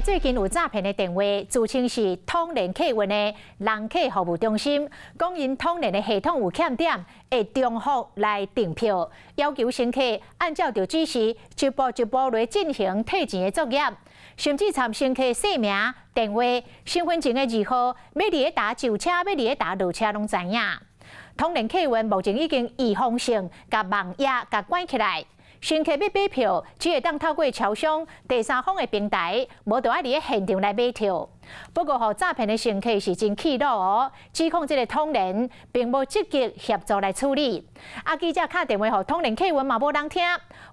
最近有詐騙的電話，自稱是統聯客運的人客服務中心，講𪜶統聯的系統有欠點，會重複來訂票，要求乘客按照著指示一步一步來進行退錢的作業，甚至參乘客姓名、電話、身份證的字號，欲佇咧佗上車，欲佇咧佗落車，攏知影。統聯客運目前已經預防性共網頁共關起來。乘客欲買票，只會當透過超商、第三方的平台，無就愛佇咧現場來買票。不過，予詐騙的乘客是真氣惱哦，指控這个統聯並無積極協助來處理。啊，記者敲電話予統聯客運嘛無人聽，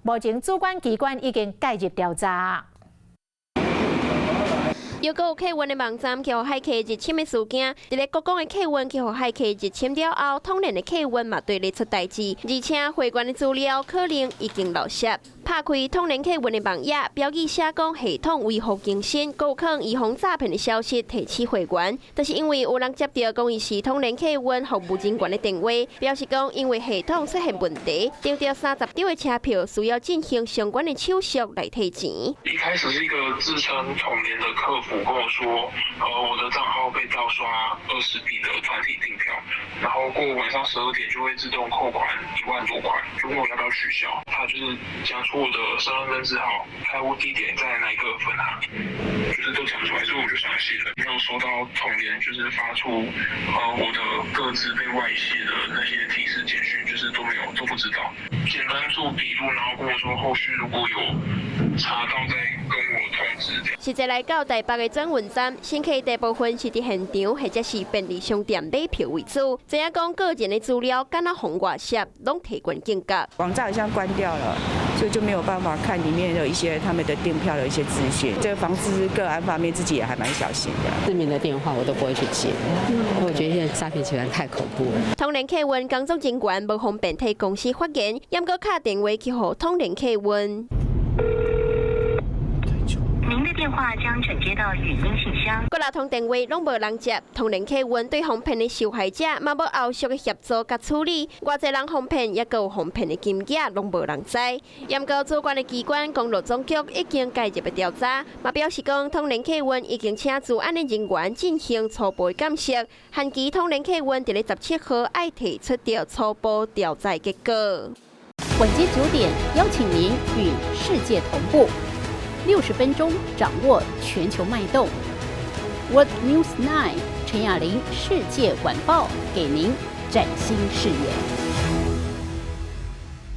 目前主管機關已經介入調查。又閣有客運的網站去予駭客入侵的事件，佇咧國光的客運去予駭客入侵了後，統聯的客運嘛對咧出代誌，而且會員的資料可能已經漏洩。拍開統聯客運的網頁，標記寫講系統維護更新，閣有可能預防詐騙的消息提醒會員。但是因為有人接著講伊是統聯客運服務人員的電話，表示講因為系統出現問題，訂著30張的車票需要進行相關的手續來退錢。一開始是一個自稱統聯的客服跟我說，我的賬號被盜刷20筆的團體訂票，然後過晚上12點就會自動扣款1萬多塊，就問我要不要取消。他就是講出我的身份證字號、開戶地點在哪一個分行，就是都講出來，所以我就相信了。沒有收到統聯就是發出我的個資被外泄的那些提示簡訊，就是都沒有，都不知道。簡單做筆錄，然後跟我說後續如果有查到再跟我通知。實際來到台北的轉運站，乘客大部分是佇現場或者是便利商店買票為主。知影講個人的資料敢若予外泄，攏提懸警覺。網站好像關掉了，所以就沒有辦法看裡面有一些他們的訂票的一些資訊。這個防治個安方面，自己也還蠻小心的。市民的電話我都不會去接，我覺得現在詐騙集團太恐怖了。統聯客運工作人員無方便替公司發言，猶閣敲電話去予統聯客運。您的電話將轉接到語音信箱。閣六通電話攏無人接，統聯客運對予騙的受害者嘛無後續的協助佮處理，偌濟人予騙，猶閣有予騙的金額攏無人知。毋過主管的機關公路總局已經介入調查，嘛表示講統聯客運已經請資安的人員進行初步的鑑識，限期統聯客運佇咧17號愛提出著初步調查結果。晚間9點，邀請您與世界同步。60分鐘掌握全球脈動。World News 9 陳雅玲世界晚報給您嶄新視野。